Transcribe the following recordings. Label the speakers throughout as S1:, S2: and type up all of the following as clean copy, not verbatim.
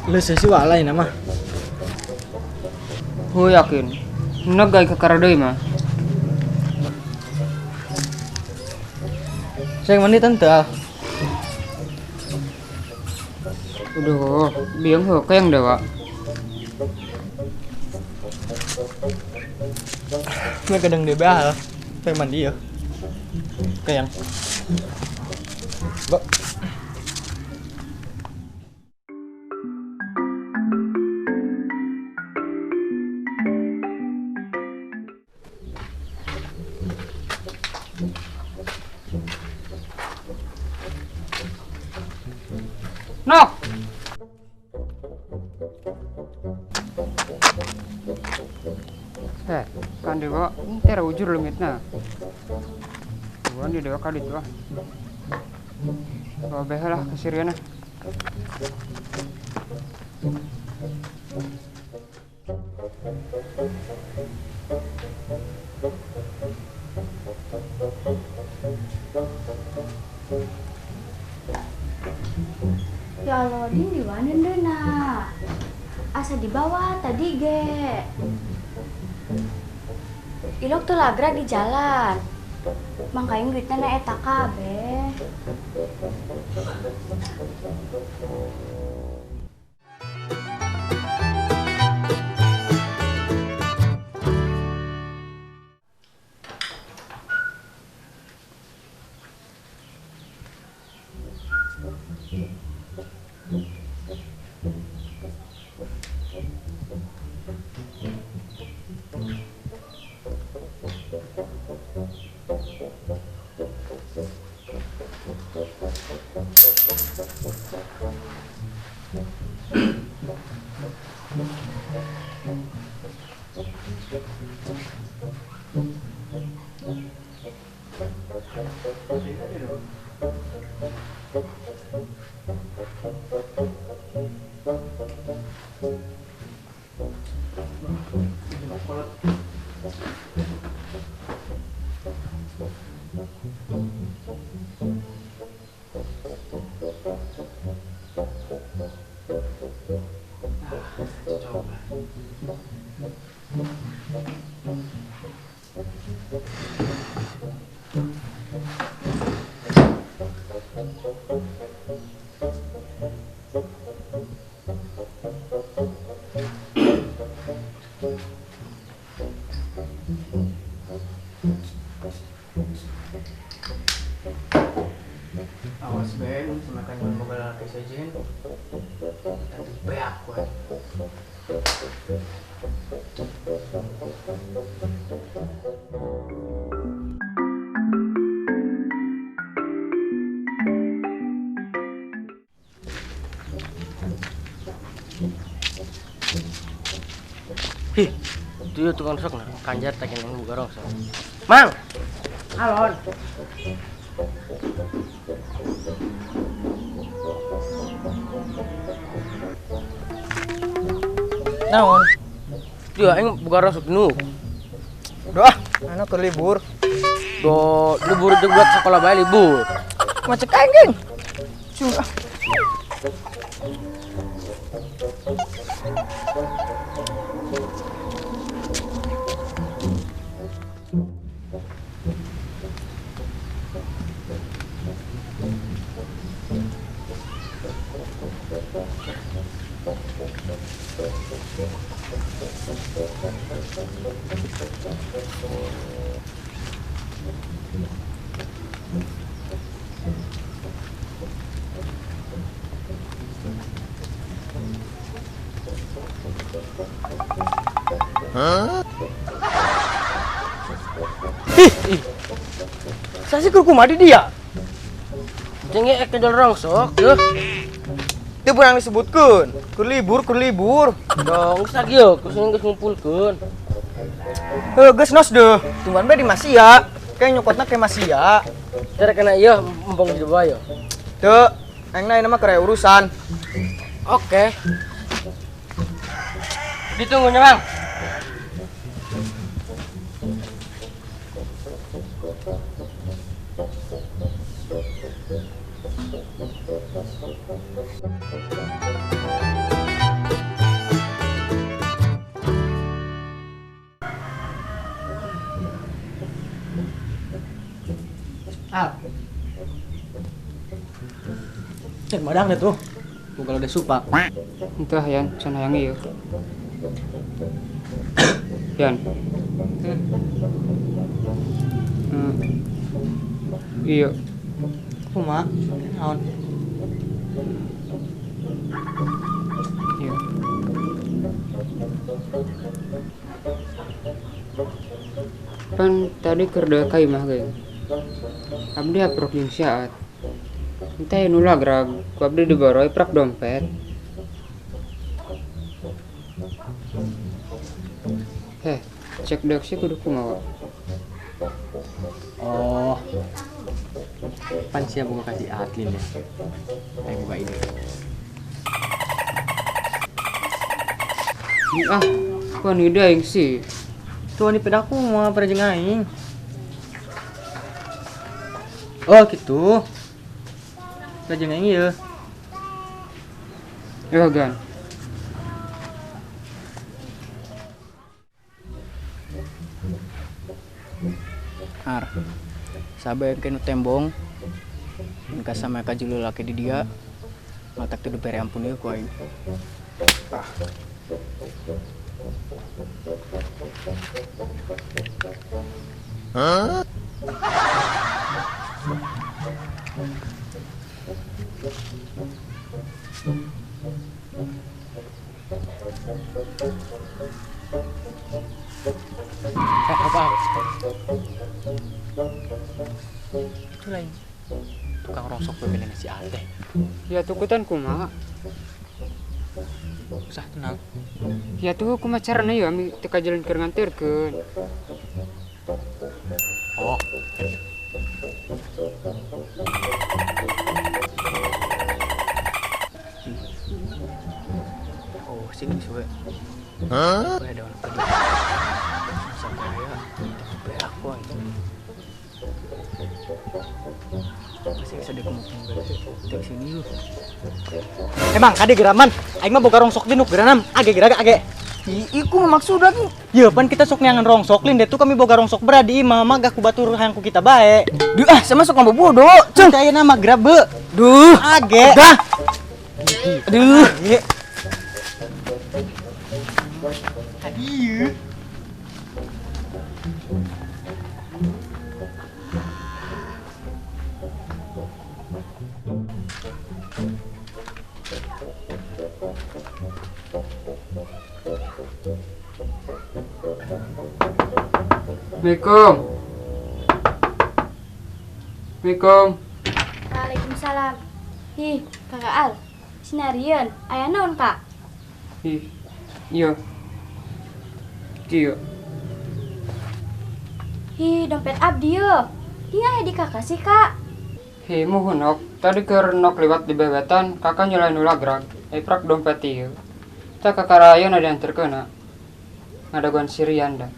S1: Leus sih walai nama.
S2: Hu yakin. Negai kakara deui mah.
S1: Saya mandi tante.
S2: Aduh, biang heuh kayang dewa.
S1: Ini kadang dia bahal. Saya mandi ya. Kayang. Ba.
S2: Nok. Kan dewa tera ujur leungitna. Buan di dewa ka ditu ah. Bawa behe lah ke Siriana.
S3: Ya Allah, Din di mana deuna? Asa di bawah tadi ge. Ilok tuh lagra di jalan. Mangkaing duitna na eta kabeh.
S1: Awas ben, semakan jual mobil laki sejen. Tapi beak gue.
S4: Hih, itu ya tukang sok nah, kanjar tak yang buka rongsok. Mang, alon.
S1: Naon?
S4: Dia aing buka rongsok nu.
S1: Doh, anak ke libur.
S4: Do, libur juga buat sekolah bae libur.
S1: Macet aing, geng. Cuma.
S4: Hah?
S1: Ih, saya sih kumaha di dia.
S4: Jeung ek jual rongsok, deuh.
S1: Teu pernah disebutkeun. Keur libur, keur libur.
S4: Dong, geus lagi yeuh, geus geus ngumpulkeun.
S1: Heuh, geus nos deuh. Tungguan bae di Masia. Kayak nyokotna ke Masia.
S4: Cara kena ieu embong di bawah yeuh.
S1: Teu, aing na mah keur urusan.
S4: Oke. Ditunggunya, Bang.
S1: Al.
S5: Cek madang deh tuh. Bukan udah supa.
S2: Entah Yan, can hayang ieu. Yan. Hmm. Iya.
S5: Kumaha? Naon?
S2: Iya. Pan tadi keur deuk ka imah ge. Abdi aprok jeung saat. Entah nu lagrag, ku abdi diboroy prak dompet. Heh, cek deuk sih kudu kumaha.
S5: Oh. Pan sia boga kasih Atlin ya. Ayo buka ini.
S2: Ah, pan ide aing sih.
S5: Tuh ini pedaku mah pada jeung aing. Oh, gitu. Jeung aing ieu.
S2: Ya, Gan.
S1: Ar. Sabe yang kena tembong. Engka sama ka julu laki di dia. Matak teu dibere ampun ieu ku aing. Ah.
S5: Hah?
S1: Apa?
S5: Itu lain tukang rongsok bebelnya si Ate.
S2: Ya tukutan kumaha?
S5: Usah tenang.
S2: Ya tuh kumaha carana ya ami teu kajalan keur nganterkeun.
S5: Oh.
S1: Oh, sini suwe.
S5: Hah?
S1: Ada orang kedua. Sampai ya, tapi aku aja. Masih bisa dikemukung dari sini lu.
S5: Emang kade geraman, aing mah boga rongsok dinuk geranam, age geraga age.
S1: Iku maksud lagi.
S5: Ya pan kita sok neangan rongsok lin deh tuh kami boga rongsok beradi imah mah gak ku batur hayang ku kita bae.
S1: Duh ah, sama sok ngabobodo.
S5: Ceng aya nama grabe.
S1: Duh,
S5: age.
S1: Dah. Aduh.
S5: Age. Adieu.
S2: Assalamualaikum. Assalamualaikum.
S3: Waalaikumsalam. Ih, Kakak Al. Sinarieun, aya naon, Kak?
S2: Ih. Iya. Iya.
S3: Hi, dompet abdi yeuh. Hi aya di kakak sih, Kak.
S2: Hi, muhun nok. Tadi keur nok liwat di bebetan, kakak nyalain ulah gerak. Eprak dompet ieu. Tah kakak raya na dianterkeun. Ngadagoan si Rianda.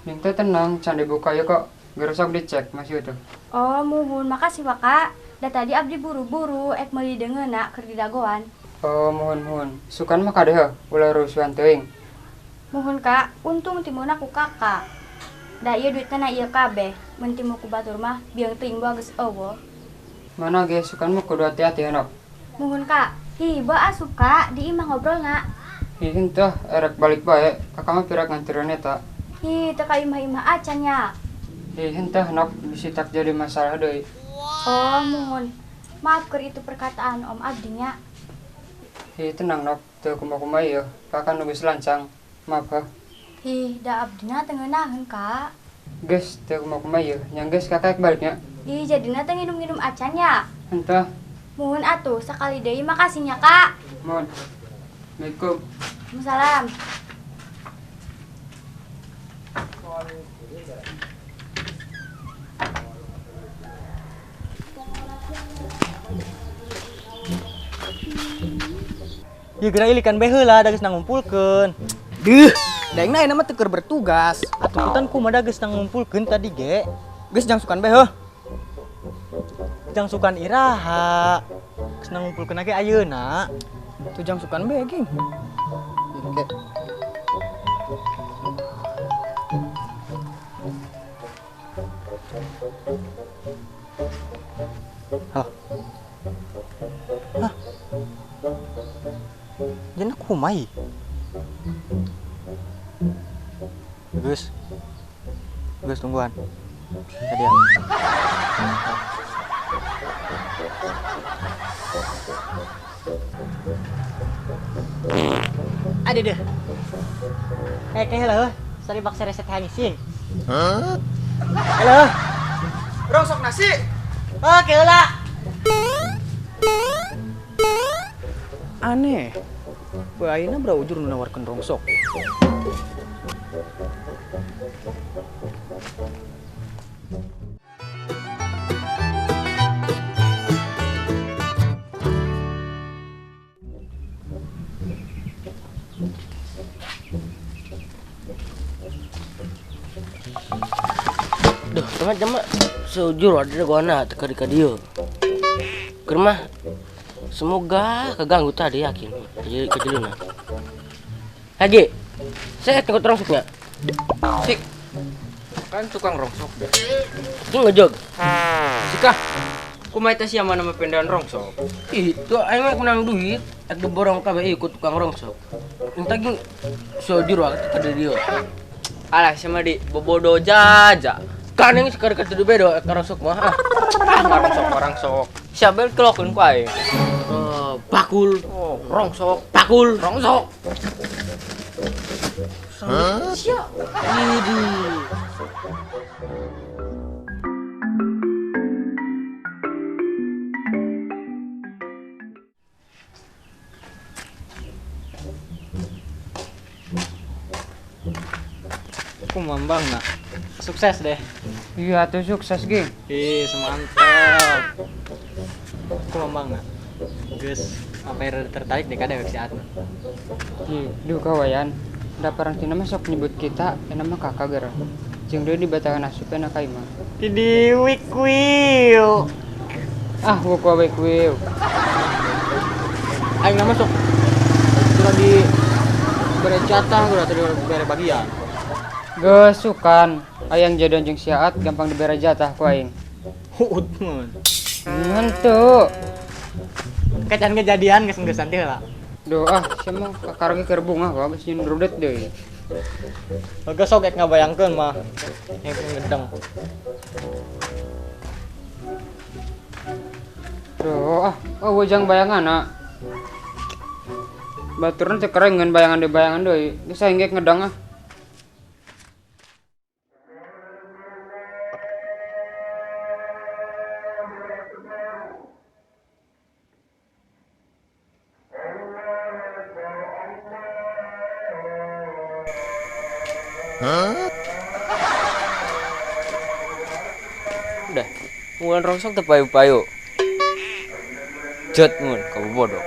S2: Ning teh tenang, can dibuka ya kok. Gerosok dicek masih utuh.
S3: Oh, muhun, makasih Kak. Da tadi abdi buru-buru ek meuli deungeunna keur didagoan.
S2: Oh, muhun muhun. Sukan mah kadeh ulah rusuhan teuing.
S3: Muhun Kak, untung timuna ku kakak. Da ieu duitna na ieu kabeh. Mun timu ku batur mah biang teuing bae geus eueuh.
S2: Mana ge sukan mah kudu hati-hati ya, Nok.
S3: Muhun Kak. Hi, bae asup Kak, di imah ngobrolna.
S2: Hi, henteu erek balik bae. Kakak mah pirak ngantereun eta.
S3: Hi, teu ka imah-imah acan nya.
S2: Hi, henteu Nok, bisi tak jadi masalah deui.
S3: Oh, muhun. Maaf keur itu perkataan Om Abdi nya.
S2: Hi, tenang Nok, teu kumaha-kumaha ieu. Kakak nu geus lancang. Maaf heuh.
S3: Hi, da abdina teu ngeunaheun, Kak.
S2: Geus teu kumaha-kumaha ieu. Nya geus kakak balik nya.
S3: Ih, jadina teh nginum-nginum acan nya.
S2: Henteu.
S3: Muhun atuh, sakali deui makasih nya, Kak.
S2: Muhun. Assalamualaikum.
S3: Waalaikumsalam.
S5: Ya geura ilikan bae heula da geus ngumpulkeun.
S1: Duh, da aing na mah teu keur bertugas.
S5: Atuh kutan kumaha da geus ngumpulkeun tadi ge.
S1: Geus jang sukan bae heuh.
S5: Jang sukan iraha. Geus ngumpulkeun ge ayeuna.
S1: Tuh jang sukan be ging.
S5: Oke. Halo. Hah? Jangan kumai. Gus. Gus tungguan. Tadi ya. Aduh deh. Kayak halo. Sorry baksa reset hangising. Hah? Halo.
S6: Rongsok nasi.
S5: Oke lah.
S1: Aneh. Ayeuna beraujur nu nawarkeun rongsok.
S4: Duh, teman-teman, sejujur ada gua teka di dieu. Keur mah semoga keganggu tadi yakin. Kejeluna. Haji, saya takut rongsoknya.
S2: Sik. Kan tukang rongsok.
S4: Itu ngejog.
S2: Sikah. Kumaha teh sia mana pindahan rongsok?
S4: Ih, tuh aing mah menang duit, ek diborong kabeh ikut tukang rongsok. Entah ging sejujur teka di dieu.
S2: Alah, sama di bobodo jaja.
S4: Kan yang sekarang ketemu bedo rongsok mah.
S2: Ah, rongsok orang sok. Siapa kelokeun ku aing?
S4: Bakul,
S2: oh, rongsok,
S4: bakul,
S2: rongsok.
S4: Hah? Sia. Widih.
S5: Aku mambang nak. Sukses deh.
S2: Iya tuh sukses ging.
S5: Ih, mantap. Aku mambang nak. Geus, apa yang tertarik deh kada si Atna.
S2: Ih, duh kawayan. Da parantina mah sok nyebut kita eta mah kakak geura. Jeung deui dibatalkeun asupna ka imah.
S5: Di wik wiu.
S2: Ah, wuk wik wiu.
S5: Aing nama sok kurang di bere jatah geura tadi bere bagian.
S2: Geus sukan, ayang jadian jeung siaat gampang dibere jatah ku aing.
S5: Huut mun.
S2: Henteu.
S5: Kacan kejadian geus geus teh lah.
S2: Duh ah, sia mah kakara ge keur bungah wae geus nyeun rudet deui.
S5: Geus sok ek ngabayangkeun mah. Yang ngedeng.
S2: Duh ah, oh wajang bayanganna. Baturna teu keren ngan bayangan deui bayangan deui. Geus aing ge ngedang ah.
S6: Huh?
S5: Udah, mun rongsok teu payu-payu. Jot mun, kamu bodoh.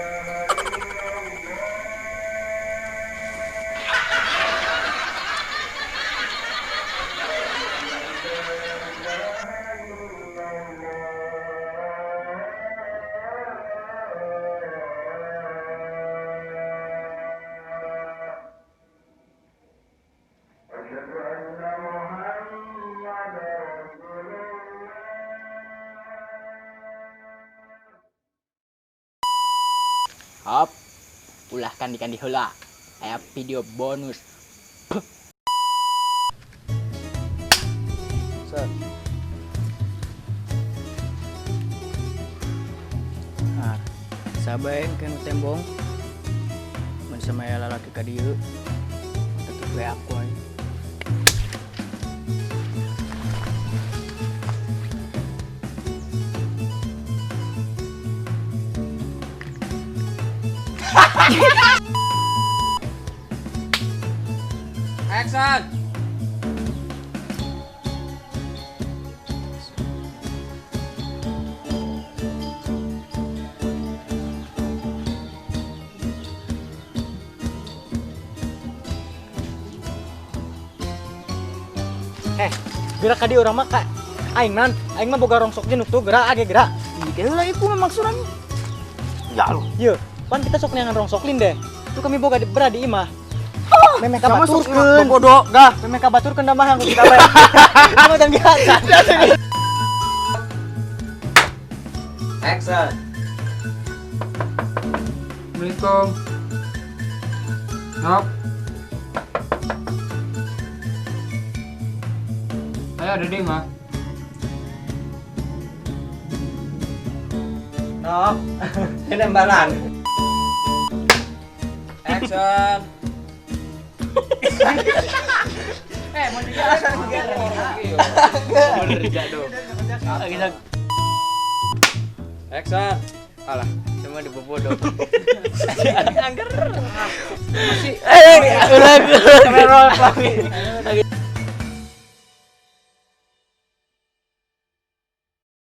S5: Hop, ulah kandi-kandi heula. Aya video bonus.
S1: Set. Nah, sabaen kanu tembong. Mun samaya lalaki ka dieu, tetep we aku aing.
S2: Action.
S5: Gerak ka dieu urang mah ka aing nan, aing mah boga rongsok jeung nutu gerak age gerak.
S6: Heula ieu kumaha maksudna? Ya lu.
S5: Yeuh, pan kita sok neangan rongsok lin deh. Itu kami boga di berada di imah. Memeh
S6: Sama sok
S5: kabaturkeun.
S6: bodoh, gah.
S5: Memeh kabaturkeun da mah ku kita bae. Itu macam biasa.
S6: Action.
S2: Assalamualaikum. Nok. Ayo ada di mah.
S6: Nok. Ini embalan. Action. Action.
S1: Alah, cuma dibobodo.
S4: Eh, ulah. Lagi.